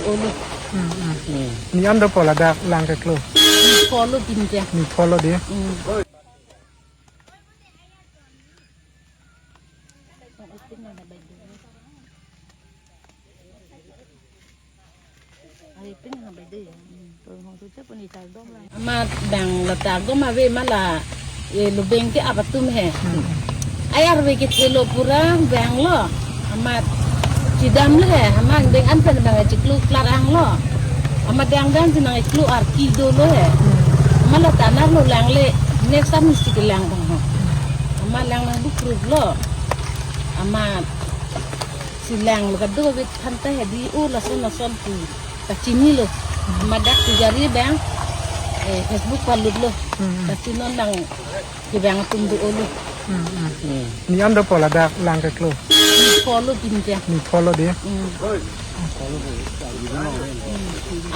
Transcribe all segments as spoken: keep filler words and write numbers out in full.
Olo. Hmm, hmm. Hmm. Ne an dopo ladak lang keklo? Ne pho lo adim ke. Ne pho lo dei. Hmm. Amat bang ladak dom ave ma la, e, lubeng ke ap atum he. Hmm. Ai arve kethelo pura bang lo. Amat chidam lo he. Amat deng an pen bang chiklo klar ang lo. Amat dang dang si nang iklo arki dolo he. Hmm. Amat la tanar lo lang le, next time si kelang bang ho. Amat lang lang buk proof lo. Amat si lang lo kadokave aphan ta hedi, o lason lason pu kachinilo. Amat dak pujari bang, eh, Facebook palut lo. Hmm, hmm. Kachinon lang kevang atum do-o lo. Hmm, hmm. Hmm. Ne an dopo ladak lang keklo? Ne pho lo adim ke. Ne pho lo dei. Hmm.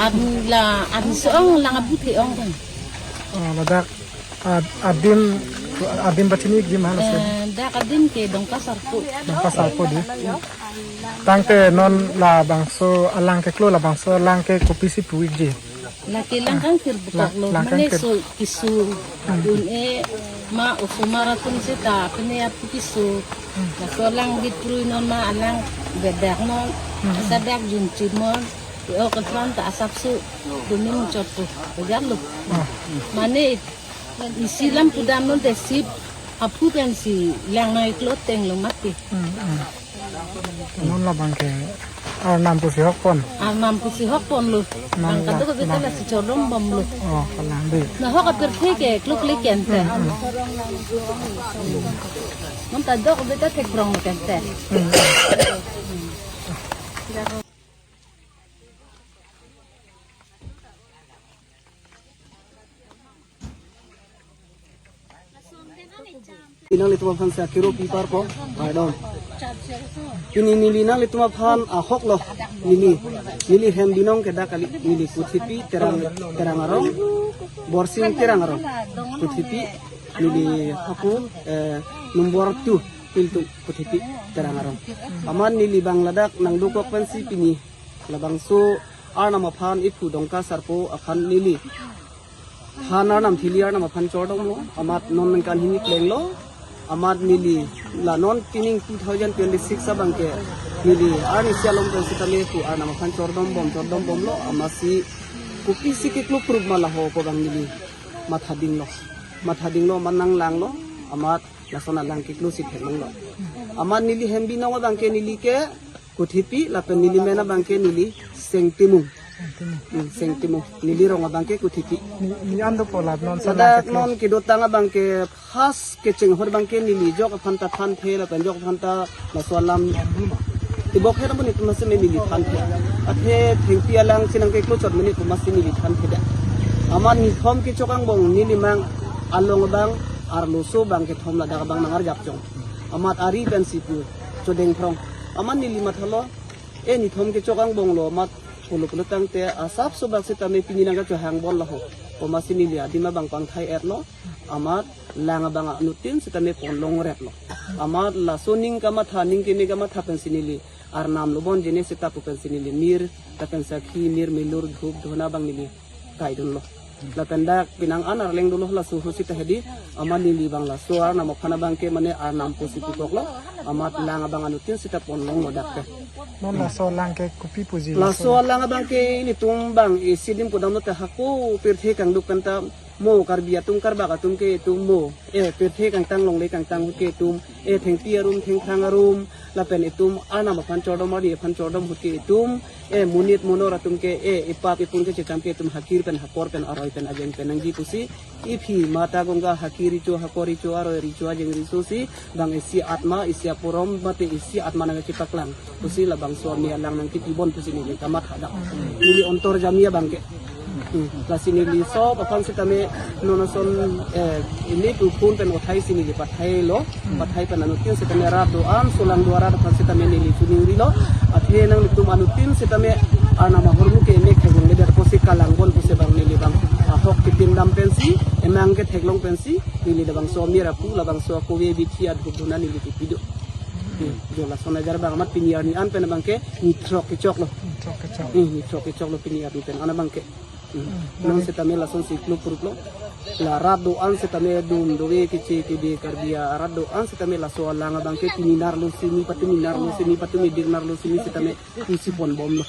An la, an so-ong lang abut he-ong kan. Oh, ladak, ah, adim, adim pachini-ikji ma lasi? Eh, dak adim ke Dongka Sarpo. Dongka Sarpo dei. Tangte non labangso alang keklo, labangso alang ke kopisi pu-ikji? Lake lang kangthir pukok lo, lang mane kangthir. So kisu, hmm, dun-e ma osomar atum seta pine apu kisu. Hmm. Laso alang bit prui non ma alang bedak non, hmm, asa dak junchit non, e-ok aphan ta asapso dun-e muchot po, bejar lo. Ah. Mane isi lam pudam non te sip aphu pensi lang nang iklo ateng lo mati. Hmm, hmm. Non labang ke arnam pusi hokpon. Arnam pusi hokpon lo. Nang bang kadokave ta lasi chodom bom lo. Oh, kalang dei. Nahok apirthe ke kluk le kente. Hmm, hmm. Non ta dokave ta thek prong kente. Hmm. Nanglitum aphan sa kiro pipar po, pardon. Pini neli nanglitum aphan ahok lo, neli, neli hem binong ke dak kali, neli Kuthepi Terang, Terang arong, Borsing Terang arong. Kuthepi neli hapu, eh, number two, Piltu Kuthepi Terang arong. Amat neli bang ladak nangdokok pensi pini labangso arnam aphan iphu Dongka Sarpo aphan neli han arnam thili arnam aphan chordom lo, amat non ningkan hini pleng lo, amat neli la non pining two thousand twenty-six abang ke neli arni isi along pen sitame pu arnam aphan chordom bom, chordom bom lo, amatsi kopisi keklo proof ma laho ko bang neli matha ding lo, matha ding lo, amat nanglang lo, amat lason alang keklo si theklong lo. Amat neli hem binong abang ke neli ke Kuthepi lapen neli men abang ke neli Seng Timung. Seng Timung. Hmm, Seng Timung. Neli rong abang ke Kuthepi. Ne, ne an dopo la non sa ladak lang keklo? Non kedotang abang ke first kecheng ahut abang ke neli jok aphan ta thanthe lapen jok aphan ta laso alam tibok he namun itum ase neli thanthe. Athe thengpi alang si nangkeklo chot mene pu amatsi neli thanthe da. Amat nithom kechok angbong neli mang along abang arloso abang kethom ladak abang nang arjap chong. Amat ari pensi pu chodeng phrong. Amat neli mathalo, e nithom kechok angbong lo, amat pulo pulo tangte asapso bak sitame pini nangkachohang bol laho. Pu amatsi neli adim abang pangthai-et lo, amat lang abang anuttin sitame ponlong ret lo. Amat laso ning kamatha, ning keme kamatha pensi neli arnam lobon jene seta pu pensi neli mir, lapen sakhi, mir milur, dhup dhuna abang neli kaidun lo. Lapen dak penang an arleng dolo laso ahut seta hedi, amat neli bang laso arnam aphan abang ke mane arnam pusi pukok lo, amat lang abang anuttin seta ponlong lo dak ke. Non laso alang ke kopi puji laso? Laso alang abang ke ilitum bang isi adim pudam lote hako pirthe kangduk pen ta mo Karbi atum Karbak atum ke itum mo, eh, pirthe kangtang longle kangtang ahut ke itum, eh, thengpi arum thengphang arum, lapen itum arnam aphan chordom arni aphan chordom ahut ke itum, eh, monit monor atum ke, eh, ipap ipun kachetham ke itum hakir pen hakor pen aroi pen ajeng pen nangji pusi, iphi mata Ganga hakir richo hakor richo aroi richo ajeng riso si bang isi atma isi aporom mate isi atma nangkachepaklang pusi labangso amei alang nangkipibon pusi neli kamatha dak. Neli ontor jamia abang ke. Hmm. Lasi neli sop aphan sitame non ason, eh, ili tu phone pen uthai si neli pathai lo, pathai pen anuttin sitame rat do-an, solang do arat aphan sitame neli choningri lo, athe nanglitum anuttin sitame arnam ahormu ke mek thek longle det pusi kalang bom pusi bang Nangketheklong pensi, neli labangso amir apu, labangso akove bithi adhup dona neli kipi do. Hmm, jo lason ajar abang amat pini arni an pen abangke nithrok kechok lo. Nithrok kechok. Hmm, nithrok kechok lo pini arni pen an abangke. Hmm. Hmm. Nang setame lasonsi kloprup lo. La rat do-an setame dun dove keche kebe Karbi arat do-an setame laso alang abangke pini narlo sini, patumi narlo sini, patumi dik narlo sini setame pusi ponbom lo.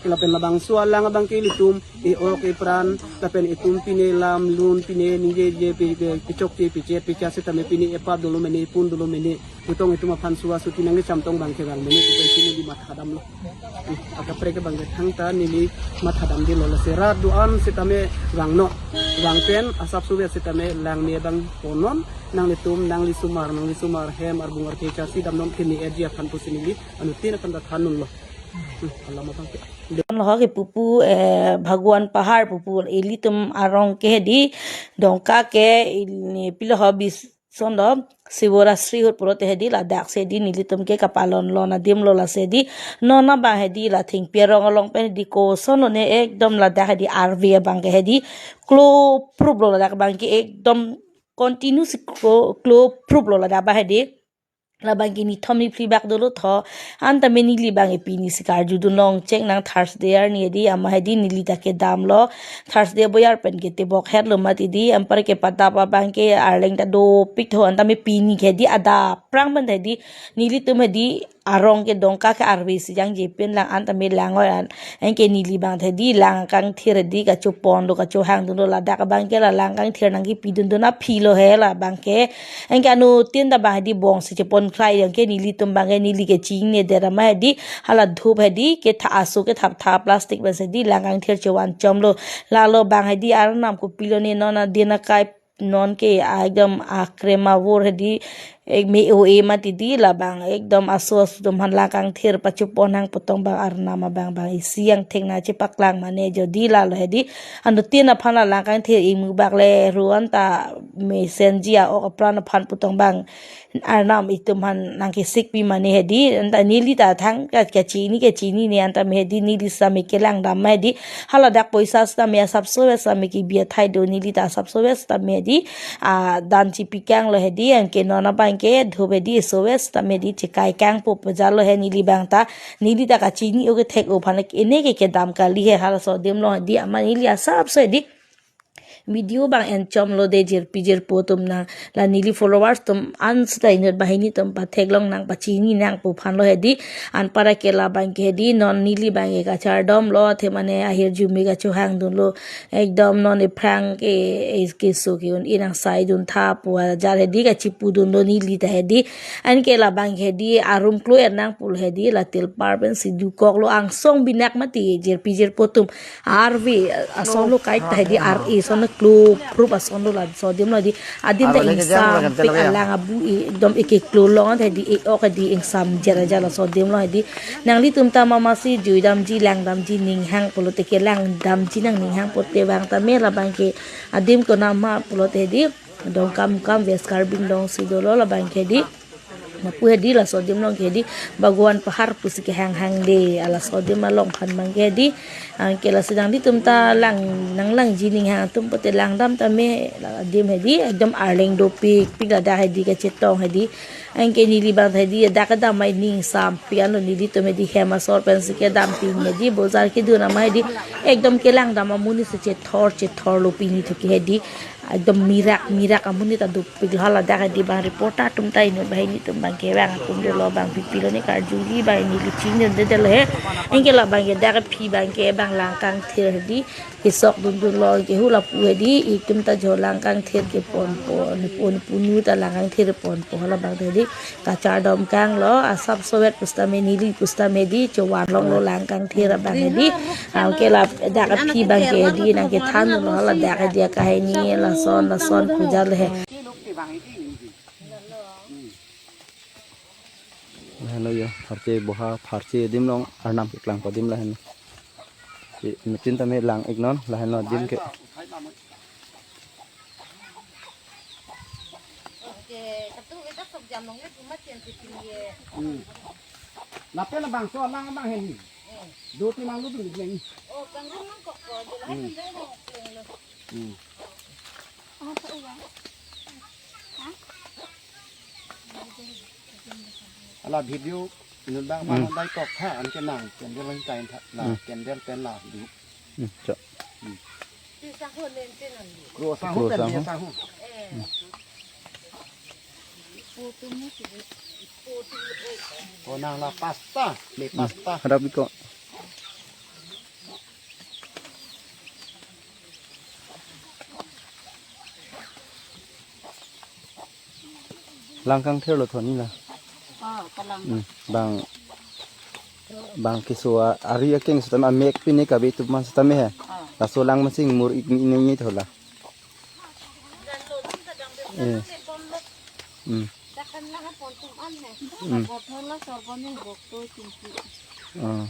Lapen labangso alang abangke ilitum e-ok epran, lapen itum pine lam lun, pine ningjeje pe, pe, pechokche pechet pecha setame pine epap dolo mene, pun dolo mene, ketong itum aphan suwa suti nangkechamtong abangke vang mene, tu pensi neli mathadam lo. Hmm, akaprek abangke thangta neli mathadamde lo, lasi rat do-an setame vangnon, vang pen asapso vet setame langme abang ponnon, nanglitum, nangli sumar, nangli sumar hem arbung arke charsi damnon keme erji aphan pusi neli anuttin aphan ta thandun lo. Hmm, alam abangke. Lo ho ke pupu, eh, Bhagwan Pahar pupu ilitum arong ke hedi Dongka ke ili pilo ho bis son do Sivorastri ahut pulote hedi ladak si hedi nelitum ke kapalon lon adim lo, lasi hedi non abang hedi la thengpi arong along pen hedi koson lone ekdom ladak hedi arve abangke hedi kloprup lo, ladak abangke ekdom continuous klo, kloprup lo ladak abang hedi. Labangke nithom niphli bak dolo tho. Anta me neli abangke pini si karjudun longcheng nang Thursday arni hedi ama hedi neli ta kedam lo. Thursday boyar pen ketebok het lo mati di, anpar kepadap abangke arleng ta dopik tho, anta me pini ke hedi adap prang pen hedi nelitum hedi arong ke Dongka ke arve si jangje pen lang anta me lang oi an. Anke neli abang hedi lang kangthir hedi kachopon do kachohangdun do, ladak abangke la lang kangthir nangkipidun dona aphi lo he labangke. Anke anuttin ta abang hedi bong si chepon krai, anke nelitum abangke neli kechini der ama hedi hala dhup hedi ketha aso kethap tha plastic pensi hedi lang kangthir chevan chom lo. Lalo abang hedi arnam kopilo ne non adin akai non ke ekdom akrem avur hedi, eh, me-o-e mati di, labang ekdom aso aso atum aphan lang kangthir pachopon hang putong abang arnam abang abang isi angthek nangchepaklang mane jo di, lalo hedi anuttin aphan la lang kangthir imu bak le ruan ta mesenji a-ok apran aphan putong abang arnam itum aphan nangkesikpi mane hedi, anta neli ta thang ka, kachini kachini ne, anta me hedi neli setame kelang dam ma hedi, haladak poisa setame asapso vet setame kebi athai do, neli ta asapso vet setame hedi, ah, dan chipikang lo hedi, anke non abangke dhup hedi eso vet setame hedi chekai kangpo pajal lo he neli abang ta, neli ta kachini o kethek o aphan ene ke kedam kali he, halaso adim lo hedi ama neli asapso hedi video abang en chom lo de jirpi jirpo atum nang, la neli followers atum an seta inut banghini atum patheklong nang pachini nangpo aphan lo hedi, anpar ke labangke hedi non neli abangke kachardom lo, athe mane ahirjume kachohangdun lo, ekdom non ephrang ke, eh, keso ke-un-e nang saidun tha pu ajar hedi kachipudun lo neli ta hedi, anke labangke hedi arum klo er nangpo lo hedi, la tilpar pensi dukok lo, angsong binak mati jirpi jirpo atum. Arve ason lo kaita hedi, ar-e ason lo kloprup ason lo laso adim lo hedi. Adim ta ingsam pik, alang abu e, ekdom ekeklo long ta hedi, e-ok hedi ingsam jara jara laso adim lo hedi. Nanglitum ta mamasi juidamji langdamji ninghang pulote kelang damji nangninghang pulote vang tame, labangke adim konat ma pulote hedi Dongkamukam West Karbi Anglong si dolo, labangke hedi lapu hedi laso adim along ke hedi Bhagwan Pahar pusi kehang hang de, halaso adim along aphan abangke hedi. Anke lasi nanglitum ta lang, nanglangji ninghang atum pulote langdam tame, la adim hedi ekdom arleng dopik pik, ladak hedi kachetong hedi. Anke neli abang hedi dak kedam mai ningsam pik anlo, nelitum hedi hem asor pensi kedam pin hedi, bojar kedun ama hedi ekdom kelang dam amonit si chethor chethor lo pini thu ke hedi. Ekdom mirak mirak amonit ta dopik lo, haladak hedi abang reporter atum ta inut banghini atum abangke vang atum dolo, abang pipilo ne karjuji abang neli chini de de lo he. Anke labangke dak aphi abangke abang lang kangthir hedi kesokdundun lo, anke hula pu hedi itum ta jo lang kangthir keponpo, ne pon punu ta lang kangthir ponpo, halabang ta hedi kachardom kang lo, asapso vet pusitame neli pusitame hedi chovan long lo lang kangthir abang hedi. Anke ladak aphi abangke hedi nangkethan lo, ladak hedi akahini lason lason puja le he. Lahenlo yo, pharche boha, pharche adim along arnam keklangpo adim lahenlo. Inuttin tame lang iknon, lahenlo adim ke. Hmm. Lapen labangso alang abang heni. Do ti mang lu dun leng. Hmm. Hmm. La video inut bang Hmm. Bang dai kok ha, anke nang candle lang kain tha, la Hmm. Candle pen la du. Hmm, chok. Hmm. Kro sang Kro pen sang dia sang. Sang. Ko nang la pasta, me Hmm. Pasta. Harap iko. Lang kangthir lo thoni la. Ah, kalang. Hmm, bang, bang keso a-, ari akeng setame amek pine kave atum setame he. Ah. Laso lang masing mur ik ni ni thola. Eh. Hmm. Hmm. Ah.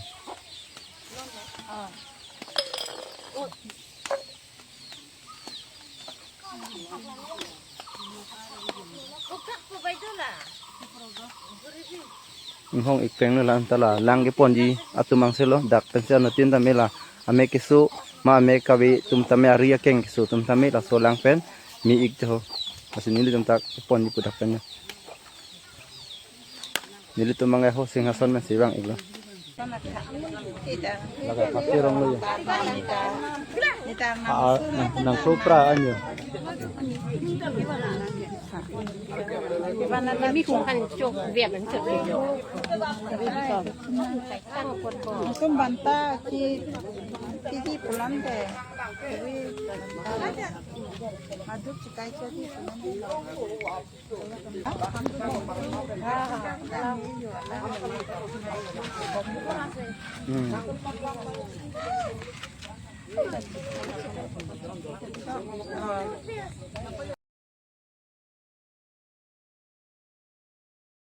Inghong ik peng lo la anta la lang keponji atum angse lo dak pensi anuttin tame la amek keso ma amek kave atum tame ari akeng keso atum tame laso lang pen mi ik jo. Lasi nelitum ta keponji pu dak pen jo. Nelitum bang ho Singhason pensi bang ik lo. Laga pati rong lo. Ah, nang, nang sopra anyo. Mi kung kan chok viap an chok. Tum banta ki, ki, ki pulang de. Maduk chikai chok ki pulang de. Hmm.